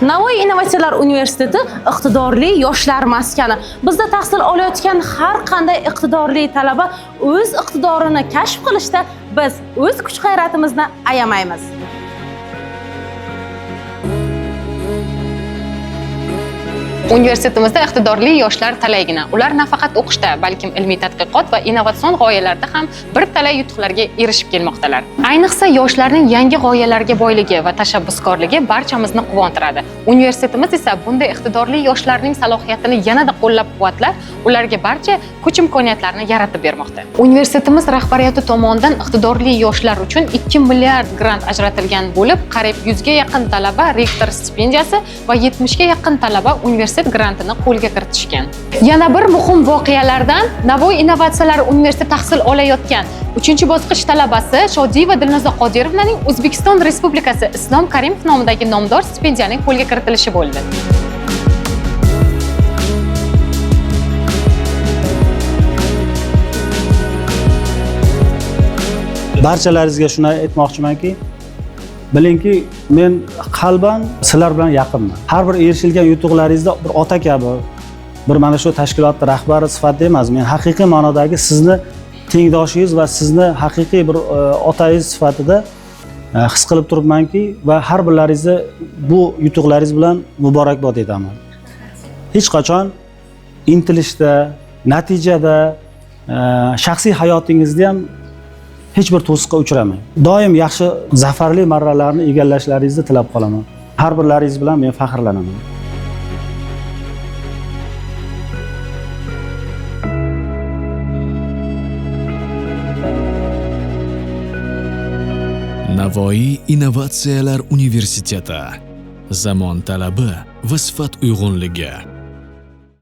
Navoiy innovatsiyalar universiteti iqtidorli yoshlar maskani. Bizda tahsil olayotgan har qanday iqtidorli talaba o'z iqtidorini kashf qilishda biz o'z kuch-g'ayratimizni ayamaymiz. Universitetimizda iqtidorli yoshlar talaygina. Ular nafaqat o'qishda, balkim ilmiy tadqiqot va innovatsion g'oyalarda ham bir talay yutuqlarga erishib kelmoqdalar. Ayniqsa yoshlarning yangi g'oyalarga boyligi va tashabbuskorligi barchamizni quvontiradi. Universitetimiz esa bunday iqtidorli yoshlarning salohiyatini yanada qo'llab-quvvatlab, ularga barcha kuch imkoniyatlarni yaratib bermoqda. Universitetimiz rahbariyati tomonidan iqtidorli yoshlar uchun 2 milliard grant ajratilgan bo'lib, qariyb 100 ga yaqin talaba rektor stipendiyasi va 70 ga yaqin talaba universitet grantini qo'lga kiritishgan. Yana bir muhim voqealardan Navoiy innovatsiyalar universiteti tahsil olayotgan 3-bosqich talabasi Shodiyeva Dilnoza Qodirovnaning O'zbekiston Respublikasi Islom Karimov nomidagi nomdor stipendiyaning qo'lga kiritilishi bo'ldi. Barchalaringizga shuni aytmoqchimanki, bilingki, men qalban sizlar bilan yaqinman. Har bir erishilgan yutuqlaringizda bir ota kabi, bir mana shu tashkilotning rahbari sifatida emas, men haqiqiy ma'nodagi sizni tengdoshingiz va sizni haqiqiy bir otangiz sifatida his qilib turibmanki va har birlaringizni bu yutuqlaringiz bilan muborakbod etaman. Hech qachon intilishda, natijada, shaxsiy hayotingizda ham hech bir to'siqqa uchramang. Doim yaxshi zafarli marralarni egallashlaringizni tilab qolaman. Har birlaringiz bilan men faxrlanaman. Navoiy innovatsiyalar universiteti. Zamon talabi va sifat uyg'unligi.